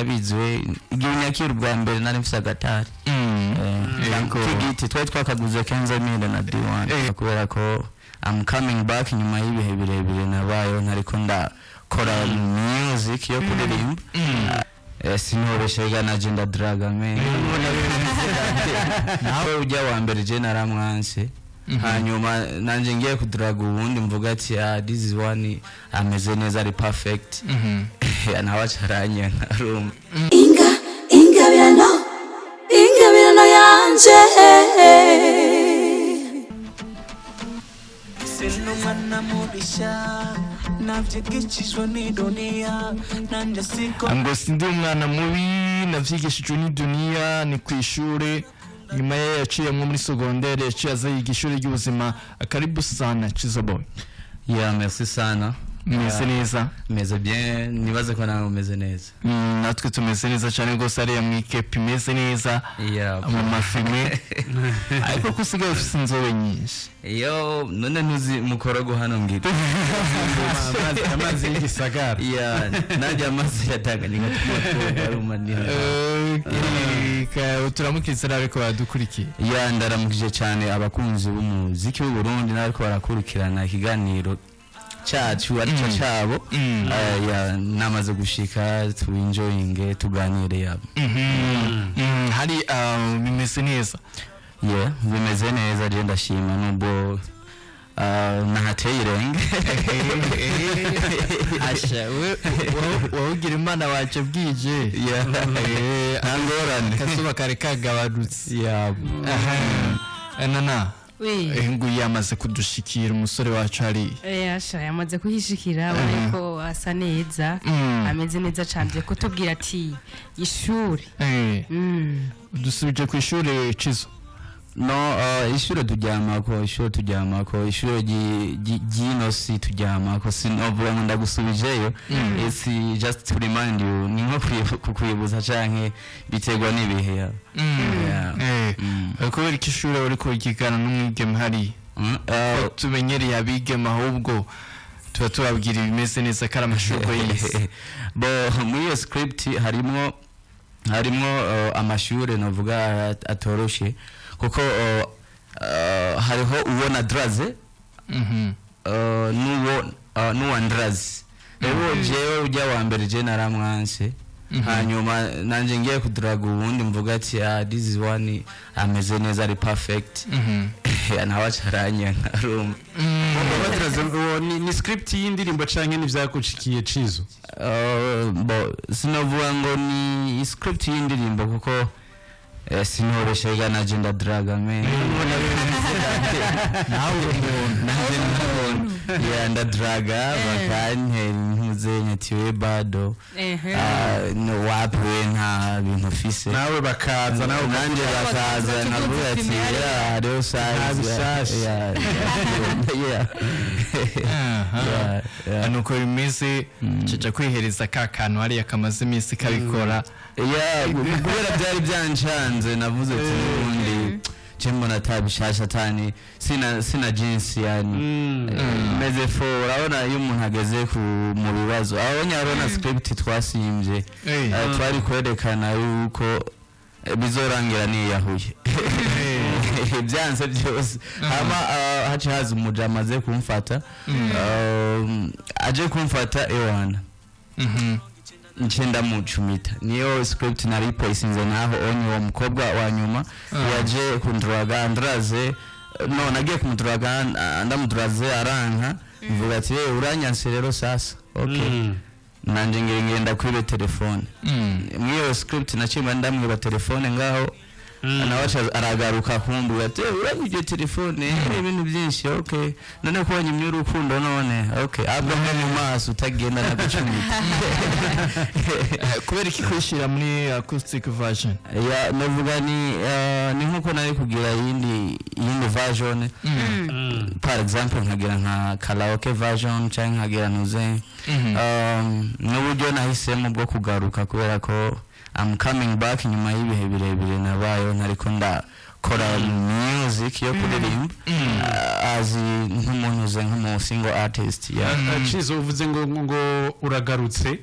Bizwe igihe unyakira ubwa mbere nari mfise agatari k'igiti twari twakaguze 15 mille na D1, kubera ko I'm coming back nyuma y'ibihe birebire nabayeho ntariko ndakora music yo kuririmba. Sinobeshe naje ndadraga me nawe ujya wa mbere je naramwanse, hanyuma nanje ngiye kuduraga uwundi mvuga ati: "Ah, this is one ameze neza, ari perfect." Nawe acaranyana, arumva. Inga ingabirano, ingabirano yanje. Sinumwana mubisha navyigishijwe n'iduniya nanje siko. Ngo sindi umwana mubi, navyigishijwe n'iduniya. Ni ku ishure nyuma ye yaciyemwo muri secondaire, yaciye aza yiga ishuri ry'ubuzima. Karibu sana, Cizo Boy. Yeah, merci sana. Meze neza? Meze bien, nibaze ko nawe umeze neza. Natwe tumeze neza cyane rwose, ariya mwikepi imeze neza mu mafime, ariko ko usigaye ufise inzobe nyinshi. Iyo none ntuzi mukorogo hano ngira. Amazi y'igisagara. Yeah, nanjye amazi ya Tanganyika tuma. Turamukitse ariko badukurikiye. Yeah, ndaramukije cyane abakunzi b'umuziki w'u Burundi n'ariko barakurikirana ikiganiro cyacu aricyo cyabo. Yeah, namaze gushika, tuenjoyinge, tuganire yabo. Hari bimeze neza? Yeah, bimeze neza, je ndashima nubwo nahateye irenge. Asha wowe ugira Imana waje bwije. Yeah, nta ngorane. Akazuba kari kagabanutse. Yeah. Aha. Nana. Oui. Nguyu yamaze kudushikira, umusore wacu hariya. Asha yamaze kuhishikira, ubona ko asa neza, ameze neza cyane, kutubwira ati ishuri. Dusubije ku ishuri, Cizo. No, ishure turyamako, ishure turyamako, ishure ry'ino si turyamako. Sinovuga ngo ndagusubijeyo, it's just to remind you, ni nko kukwibutsa canke biterwa n'ibihe ya. Yeah. Kubera ko ishuri uri kuryigana n'umwigeme hariya? Ko tumenyereye abigeme, ahubwo tuba tubabwira ibimeze neza, ko ari amashurwe y'isi. Bo muri iyo script harimwo amashure novuga atoroshe, kuko hariho uwo nadraze n'uwo n'uwa ndraze. Rero jewe ujya wa mbere je naramwanse, hanyuma nanje ngiye kuduraga uwundi mvuga ati: "Ah, this is one ameze neza, ari perfect." Nawe acaranyana, arumva. Batiraze uwo ni script y'indirimbo canke n'ivyagucikiye, Cizo? Bo sinovuga ngo ni script y'indirimbo, kuko sinobeshe naje ndadraga me Nawe uri umuntu. Nanje ndabona, yeah, ndadraga bakantera impuze nyatiwe bado. Ah, no, wapi we, nta bintu ufise. Nawe bakaza, nawe. Nanjye bakaza, nkavuga ati: "Yeah, hariho size." Nta bishasha. Yeah. Yeah. Nuko bimeze, caca kwihereza ka kantu hariya kamaze iminsi kabikora. Yeah, kubera byari byancanze, navuze ati ubundi je mbona atabishasha atani sina jinsi yani. Meze fo, urabona iyo umuntu ageze ku mu bibazo aho nyarona script twasimbye, twari kwerekana yuko bizorangira niyahuye byanse byose, hama haci haza umuja amaze kumfata, aje kumfata ewana, nce ndamucumita. Niyo script nari poisinze naho onye uwo mukobwa wa nyuma yaje kunduraga andraze, no nagiye kumuduraga, ndamuduraze aranka, mvuga ati: "Eh, uranyanse rero sasa, okay, nanje ngiye ngenda kwibe telefone." Mw'iyo script naciye ndamwiba telefone ngaho, nawe aca aragaruka kumbwira ati: "Eh, uranyibye telefone, ibintu byinshi, okay, none ko wanyimye urukundo none, okay, ahubwo mbe mu maso utagenda nagucumita." Kubera iki kwishyira muri acoustic version? Ya, navuga ni nkuko nari kugira yindi version, par exemple nkagira nka karaoke version cyangwa nkagira ntuze, n'uburyo nahisemo bwo kugaruka, kubera ko I'm coming back nyuma y'ibihe birebire nabayeho ntariko ndakora. gukora music yo kuririmba, azi nk'umuntu uze nk'umu single artist, yeah. Cizo, uvuze ngo uragarutse,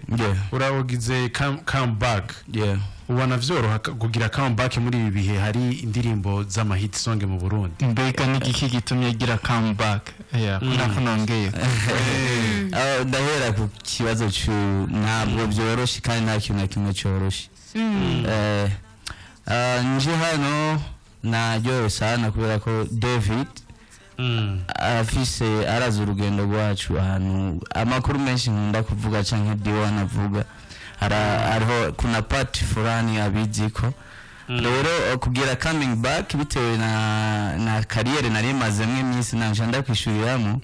uragize comeback. Ubona vyoroha kugira comeback muri ibi bihe hari indirimbo z'ama hit song mu Burundi? Mbega n'igiki gitumye agira comeback? Yeah, ko nako nongeye. Ndahera ku kibazo cu ntabwo byoroshe, kandi nta kintu na kimwe cyoroshe. Nje hano naryohewe sana kubera ko David afise, arazi urugendo rwacu, ahantu amakuru menshi nkunda kuvuga canke D1 avuga. Hariho kuna part fulani abiziko. Rero kugira coming back bitewe na carrière nari mazemwo iminsi nanje ndakwishuriramo,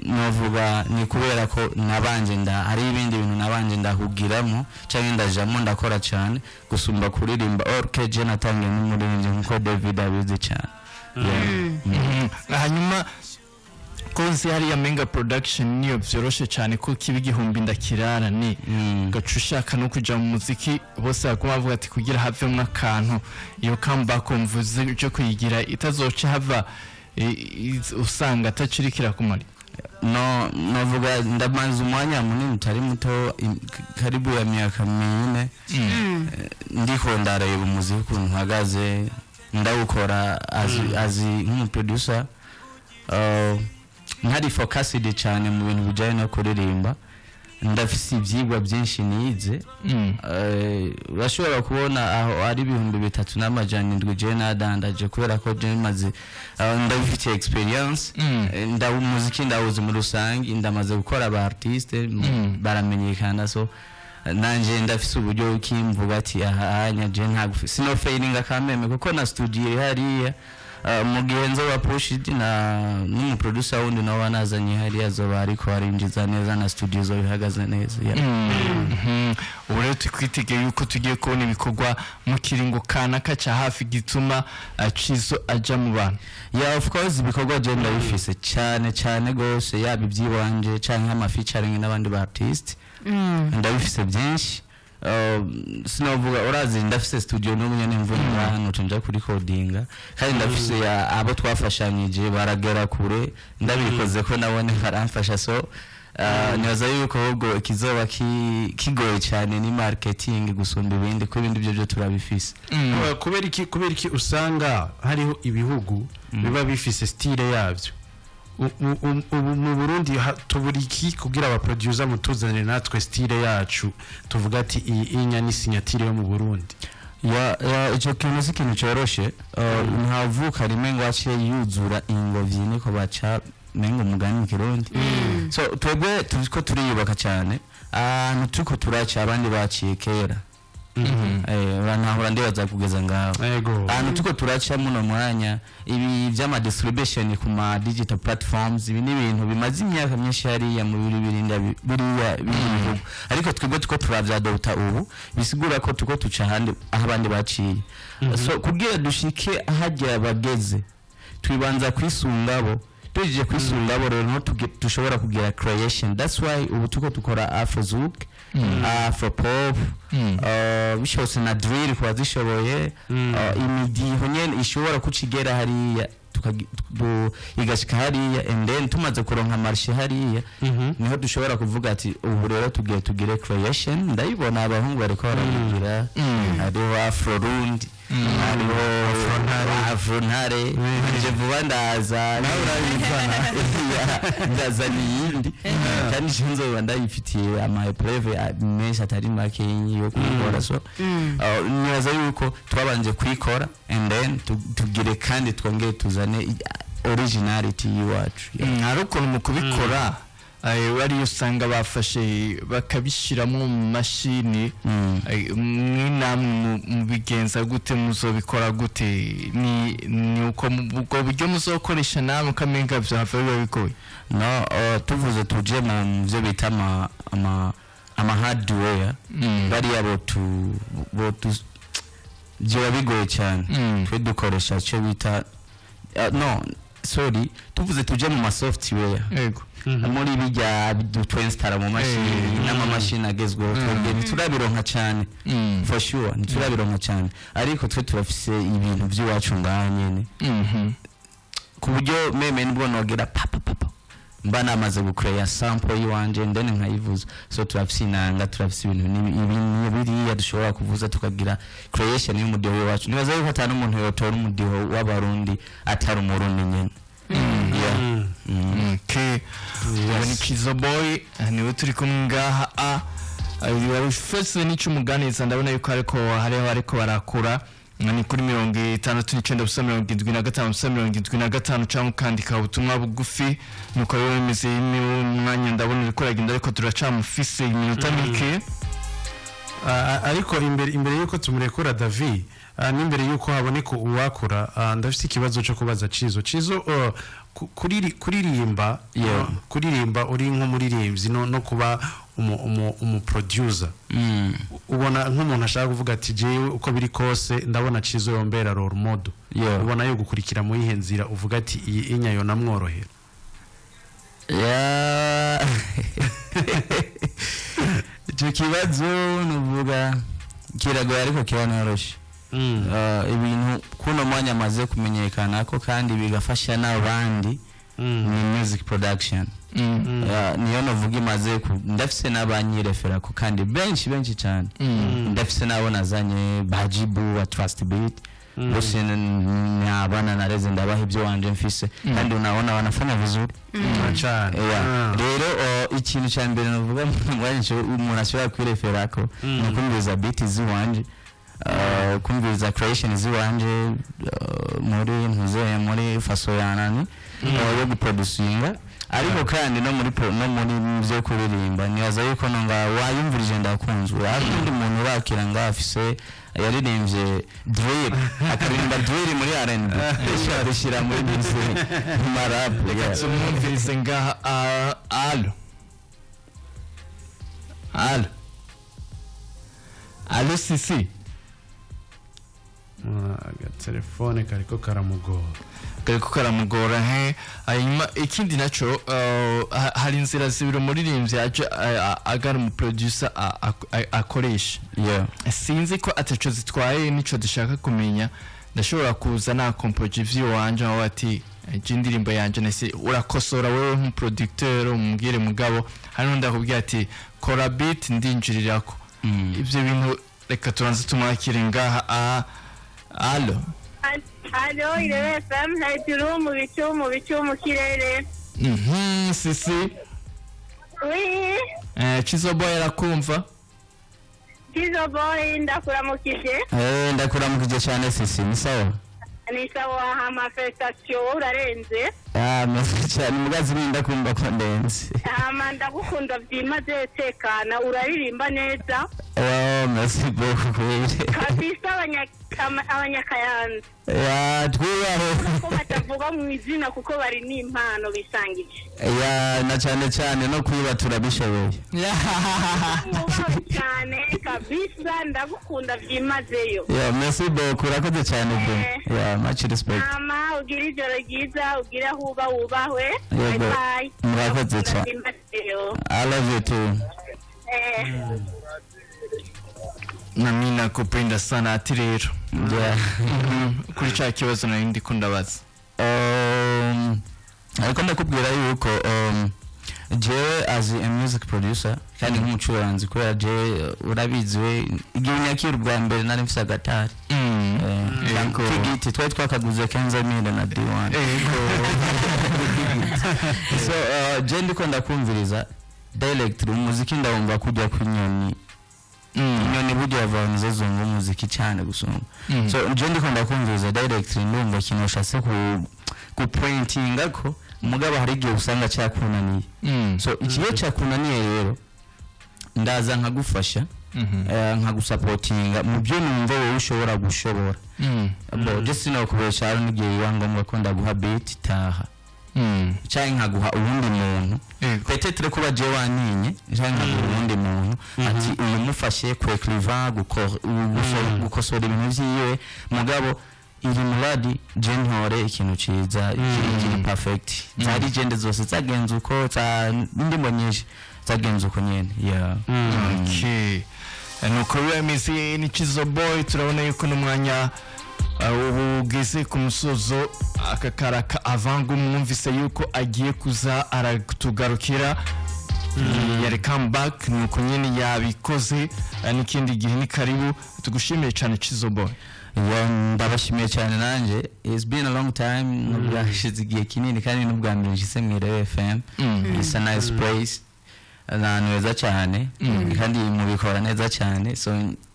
novuga ni kubera ko nabanje nda hari ibindi bintu nabanje ndahugiramo canke ndajamo ndakora cyane gusumba kuririmba, or ke je natangiye n'umuririmbyi nkuko David abizi cyane. Yeah. Hanyuma kozi hariya Menga Production niyo vyoroshe cyane ko kiba igihumbi ndakirara ni gaca ushaka no kuja mu muziki, bose baguma bavuga ati kugira havemwo akantu. Iyo comeback mvuze cyo kuyigira itazoca hava usanga atacirikira kumara. No, novuga ndamaze umwanya munini utari muto, karibu ya myaka 4, ndiko ndareba umuziki ukuntu uhagaze, ndawukora azi nk'umuproducer, ntari focused cyane mu bintu bijyanye no kuririmba. Ndafise ibyigwa byinshi nize. Urashobora kubona aho ari 3700 je nadandaje kubera ko je maze ndabifitiye experience. Ndawu umuziki ndawuzi muri rusange, ndamaze gukora aba artiste baramenyekana, so nanje ndafise uburyo kimvuga ati aha anya je ntabwo sino failinga kameme, kuko na studio iri hariya. Mu gihe nzoba pushed na n'umuproducer wundi nawe wanazanye hariya, azoba ariko arinjiza neza na studio izoba ihagaze neza, yeah. Ubu rero twitege yuko tugiye kubona ibikorwa mu kiringo kanaka cya hafi gituma Cizo aja mu bantu. Yeah, of course, ibikorwa je ndabifise cyane cyane gose, yaba iby'iwanje canke ama featuring n'abandi ba artist, ndabifise byinshi. Sinovuga, urazi ndafise studio n'ubu nyene mvuye hano nja kurikodinga, kandi ndafise abo twafashanyije baragera kure, ndabikoze ko nabone baramfasha. So nibaza yuko ahubwo kizoba kigoye cyane ni marketing gusumba ibindi, ko ibindi byo byo turabifise. Kubera iki usanga hariho ibihugu biba bifise style yabyo? Ubu mu Burundi tubura iki kugira aba producer mutuzanire natwe style yacu, tuvuga ati iyi inya ni signature yo mu Burundi? Ya, icyo kintu si ikintu cyoroshe. Ntavuka rimwe ngo aciye yuzura ingobyi, niko baca mengo umugani mu Kirundi. So twebwe turiko turiyubaka cyane, ahantu turiko turaca abandi baciye kera. Urantahura ndibaza kugeza ngaho. Yego. Ahantu turiko turaca muno mwanya, ibi vy'ama distribution ku ma digital platforms, ibi ni ibintu bimaze imyaka myinshi hariya mu biri birinda biriya bindi bihugu, ariko twebwe tuko turavyadopta ubu, bisigura ko tuko tuca ahandi aho abandi baciye. So kugira dushike ahagera bageze, twibanza kwisungabo. Tugejeje kwisungabo rero niho dushobora kugira creation. That's why ubu tuko dukora afrozouk, afro pop, bishobotse na drill ku bazishoboye, imidiho nyene ishobora kucigera hariya, igashika hariya, and then tumaze kuronka marché hariya niho dushobora kuvuga ati ubu rero tugiye tugire creation. Ndayibona abahungu bariko barabigira, hariho afro rundi, hariho afro ntare. Nje vuba ndaza nawe urabizana, ndazana iyindi, kandi je nzoba ndayifitiye ama preuve menshi atari make yo kubikora. So nibaza yuko twabanje kuyikora and then tugire kandi twongere tuzane originality y'iwacu, yeah. Hari ukuntu mu kubikora ariyo usanga bafashe bakabishyiramo mu mashini. Mwe namwe mubigenza gute? Muzobikora gute? Ni uko ubwo buryo muzokoresha namwe ukamenga vyahava biba bigoye? No, tuvuze tuje mu byo bita ama hardware, bariya botu byoba bigoye cyane. Twe dukoresha icyo bita no Sorry, tuvuze tuje mu ma software, muri bijya twinstara mu mashini n'amamashini agezweho, twebwe ntiturabironka cyane. For sure ntiturabironka cyane, ariko twe turafise ibintu by'iwacu ngaha nyene, ku buryo même nibwo nogera papa papa mba namaze gucreya sample yiwanje, ndene nkayivuza. So turafise inanga, turafise ibintu ibi biriya dushobora kuvuza, tukagira creation y'umudiho w'iwacu. Nibaza yuko atari umuntu yotora umudiho w'Abarundi atari Umurundi nyene. Yeah. Okay. Ubu ni Kizo Boy, niwe turi kumwe ngaha. A wari ufise n'icyo umuganiza, ndabona yuko ariko hariho ariko barakura. Ni kuri 69 0 75 0 75, cyangwa ukandika ubutumwa bugufi. Nuko rero bimeze. Umwanya ndabona uriko uragenda, ariko turacamufise iminota mike. Ariko imbere yuko tumurekura David, n'imbere yuko haboneka uwakura, ndafite ikibazo cyo kubaza Cizo. Cizo, kuririmba, kuririmba uri nk'umuririmbyi no kuba umu producer, ubona nk'umuntu ashaka kuvuga ati: "Jewe uko biri kose ndabona Cizo yombera role model," ubona yo gukurikira mu yihe nzira uvuga ati iyi inya yo namworohera? Yeah. Icyo kibazo nuvuga kiragoye, ariko kiranoroshye. Ibintu kuno mwanya amaze kumenyekana ko kandi bigafasha n'abandi ni music production. Niyo novuga imaze ndafise n'abanyirefera ko kandi benshi benshi cyane. Ndafise n'abo nazanye, bajibu wa Trust Beat, bose ni abana nareze, ndabaha ibyo wanje mfise, kandi unaona wanafanya vizuri. Cyane. Yeah. Rero ikintu cya mbere navuga mu mwanya umuntu ashobora kwireferako ni ukumviriza beat ziwanje, kumviriza creation ziwanje, muri ntuze muri façon ya nani, yo guproducinga, ariko kandi no muri byo kuririmba. Nibaza yuko nonga wayumvirije ndakunzwe, hari undi muntu urakira nga afise yaririmbye drill, akaririmba drill muri R&B, rishyira muri music mu rap. Reka tumwumvirize ngaha. Allo, allo, allo, sisi. Agatelefone kariko karamugora. Kariko karamugora he. Hanyuma ikindi naco, hari inzira zibiri umuririmbyi aje agana umuproducer akoresha. Sinzi ko ataco zitwaye, nico dushaka kumenya. Ndashobora kuza nakompoje ivy'iwanje, aho ati je indirimbo yanje nese urakosora wewe nk'umuproducteur umubwire, mugabo hari n'undi akubwira ati kora beat ndinjirirako. Ivyo bintu reka tubanze tumwakire ngaha. A allo. Allo, Irebe FM, hejuru mu bicu, mu bicu, mu kirere. Sisi. Oui. Chizo Boy arakumva. Kizo Boy, ndakuramukije. Ndakuramukije cyane sisi, ni sawa? Ni sawa, hama félicitations, urarenze. Ah, merci cyane, mugazi ni ndakumva ko ndenze. Hama ndagukunda byimazeyo, tekana, uraririmba neza. Oh, merci beaucoup kweli. Kabisa Abanyakayanza. Ya, twubahe. Ko batavuga mu izina kuko bari n'impano bisangije. Ya, na cyane cyane no kwiba turabishoboye. Mwubahwe cyane kabisa, ndagukunda byimazeyo. Ya, merci beaucoup, urakoze cyane pe. Ya, much respect. Hama ugire ijoro ryiza, ugire aho uba wubahwe. Yego. Bye bye. Murakoze cyane. Byimazeyo. I love you too. Na mimi nakupenda sana. Ati rero, kuri ca kibazo nari ndiko ndabaza. Ariko ndakubwira yuko jewe as a music producer kandi nk'umucuranzi, kubera jewe urabizi we, igihe unyakira ubwa mbere nari mfise agatari. K'igiti twari twakaguze 15 000 na D1. So je ndiko ndakumviriza direct umuziki, ndawumva kujya kw'inyoni. Inyoni burya bava nizo zumva umuziki cyane gusumba. So je ndiko ndakumviriza direct, ndumva ikintu ushatse ku pointinga ko, mugabo hari igihe usanga cyakunaniye. So ikiyo cyakunaniye rero ndaza nkagufasha, nkagusapotinga mu byo numva wowe ushobora gushobora. Bo je sinokubesha, hari n'igihe biba ngombwa ko ndaguha beat taha, cyangwa nkaguha uwundi muntu. Peut-être kuba je waninye, cyangwa nkaguha uwundi muntu ati uyu mufashe kwekriva gukosora ibintu vyiwe, mugabo Iri muradi je ntore ikintu ciza kiri perfect. Za legend zose zagenze uko, za ndimbo nyinshi zagenze uko nyene, yeah. Okay. Nuko biba bimeze. Ni Chizo Boy. Turabona yuko n'umwanya ubu ugeze ku musozo. Aka karaka avangu mwumvise yuko agiye kuza aratugarukira, yari comeback, nuko nyine yabikoze. N'ikindi gihe ni karibu. Tugushimiye cyane, Chizo Boy. Yeah, ndabashimiye cyane nanjye. It's been a long time, nubwo hashize igihe kinini, kandi n'ubwa mbere nshyize mu Irebe FM. It's a nice place, ni ahantu heza cyane kandi mubikora neza cyane. So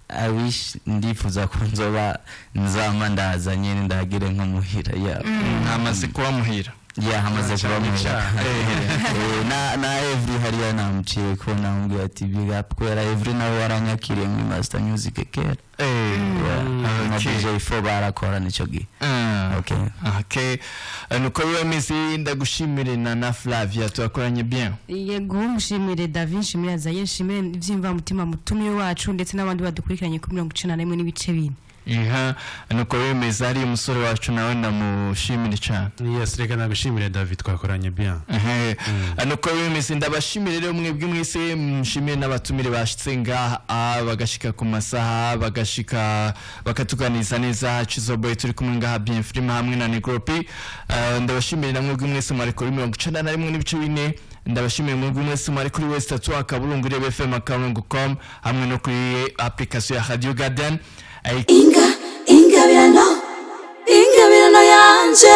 I wish, ndifuza ko nzoba nzama ndaza nyine ndahagire nko muhira, yeah. Ntamaze kuba muhira. Yeah, hamaze kuba Cyane muhira. cyane. Na Every hariya namuciye ko namubwiye ati big up, kubera Every nawe yaranyakiriye muri Master Music kera. Yeah. Na DJ 4 barakora nicyo gihe. Okay. Okay. Nuko biba bimeze. Ndagushimire na Flavia, turakoranye bien. Yego, mushimire David, nshimire Azaye, nshimire iby'imvamutima mutumire wacu ndetse n'abandi badukurikiranye kuri 91.4. Iha, nuko bimeze. Ari umusore wacu nawe ndamushimire cyane. Yes, reka nagushimire David, twakoranye bien. Ehe. Nuko bimeze. Ndabashimire rero mwebwe mwese, mushimire n'abatumire bashitse ngaha, bagashika ku masaha, bagashika bakatuganiriza neza. Chizo Boy turi kumwe ngaha, Bien Film hamwe na Negropi. Ndabashimire na mwebwe mwese mwari kuri 91.4. Ndabashimiye mwebwe mwese mwari kuri www.irebefm.com hamwe no kuri application ya Radio Garden. Inga ingabirano, ingabirano yanje.